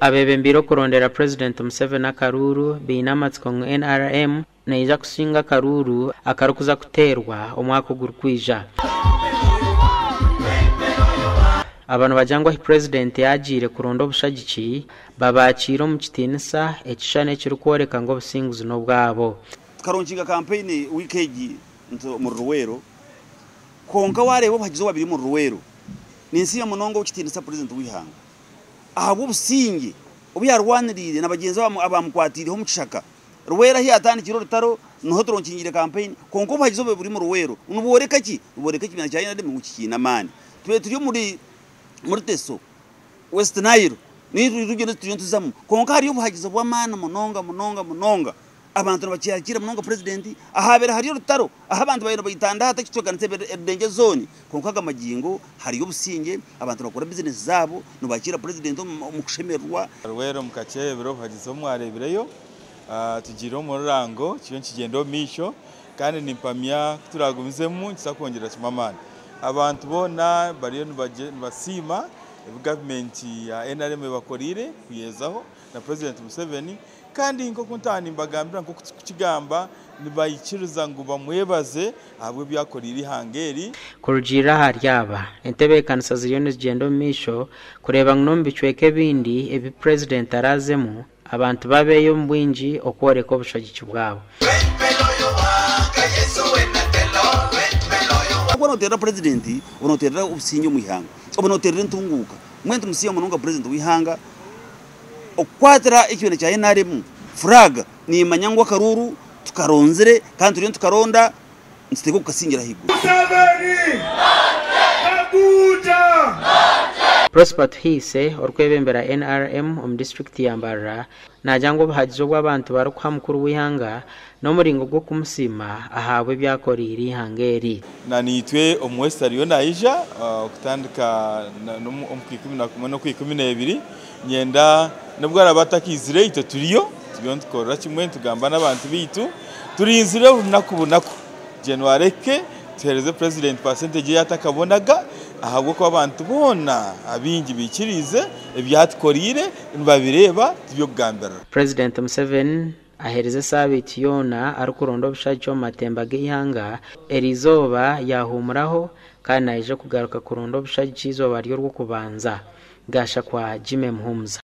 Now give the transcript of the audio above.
Abeebembeire okurondera Purezidenti Museveni akaruuru baine amatsiko ngu NRM neija kusinga akaruuru akarikuza kuteerwa omwaka ogurikwija. Aba nibagira ngu ahi Purezidenti yaagiire kuronda obushagiki, babaakiire omu kitiinisa ekishushani ekirikworeka ngu obusinguzi n'obwabo. Tukaronkinga kampeyini wiiki egi omuri Luweero kwonka waareeba obuhagizi obwabire omuri Luweero ninsiima munonga ow'ekitiinisa Purezidenti w'eihanga ahabw'obusingye obu yaarwaniriire na bagyenzi be abaamukwatiireho omu kishaka. Luweero ahu yaatandikire orutaro niho turonkingiire kampeyini kwonka obuhagizi obubire buri omuri Luweero nibworeka ki? Nibworeka ekibiina kya NRM ngu kikiine amaani. Tubire turi omuri Teso, West Nile n'erugyendo turiyo nituzamu kwonka hariyo obuhagizi bw'amaani munonga munonga munonga. Abantu nibakyakiira munonga Purezidenti ahabaire hari orutaro ahu abantu baabaire nibaitandata ekicwekanisa Ebidengye zooni kwonka aga magingo hariyo obusingye, abantu nibakora bizinesi zaabo, nibakiira Purezidenti omu kushemererwa. Luweero mukakyebera obuhagizi obu mwareebireyo, tugiire omu rurango kiriyo nikigyenda omu maisho kandi nimpamya ku turagumizemu nikiza kwongyerera kimwe amaani. Abantu boona bariyo nibasiima ebi gavumenti ya NRM ebakoreire kuyezaho na Purezidenti Museveni. Kandi nk'oku ntaba nimbagambira nk'oku turikukigamba, nibaikiriza ngu bamwebaze ahabw'ebi akoreire eihanga eri. Kurugiirira ahari aba, entebeekanisa ziriyo nizigyenda omu maisho kureeba ngu n'omu bicweka ebindi ebi Purezidenti araazemu, abantu babeeyo omu bwingi okworeka obushagiki bwabo. Waaba nooteerera Purezidenti, oba nooteerera obusingye omu ihanga, oba nooteerera entunguuka. Mbwenu tumusiima munonga Purezidenti w'eihanga. Okukwatira ekibiina kya nrm furaaga nimanya ngu akaruuru tukaronzire kandi turiyo nitukaronda nituteekwa kukasingira ahaiguru. Prosper Tuhiise orikwebembera nrm omu disiturikiti ya Mbarara naagira ngu obuhagizi obu abantu barikuha mukuru w'eihanga n'omuringo gw'okumusiima ahabw'ebi akoreire eihanga eri. Na naitwe omu West ariyo naija okutandika omu kwikumi na kumwe n'okwikumi n'ebiri. Nyenda n'obu araabe atakaizire itwe turiyo, turiyo nitukorera kimwe nitugamba n'abantu baitu. Turinzire obunaku bunaku January ehike tuheereze purezidenti percentage ei atakabonaga ahabw'okuba abantu boona abaingi baikiriize ebi atukoreire nibabireeba tiby'okugambirira. Purezidenti Museveni Aherize esaabiiti yoona arikuronda obushagiki omu matemba g'eihanga, eriizooba yaahuumuraho kandi naija kugaruka kuronda obushagiki eizooba ry'orwokubanza. Gashakwa Jimmy Muhumuza.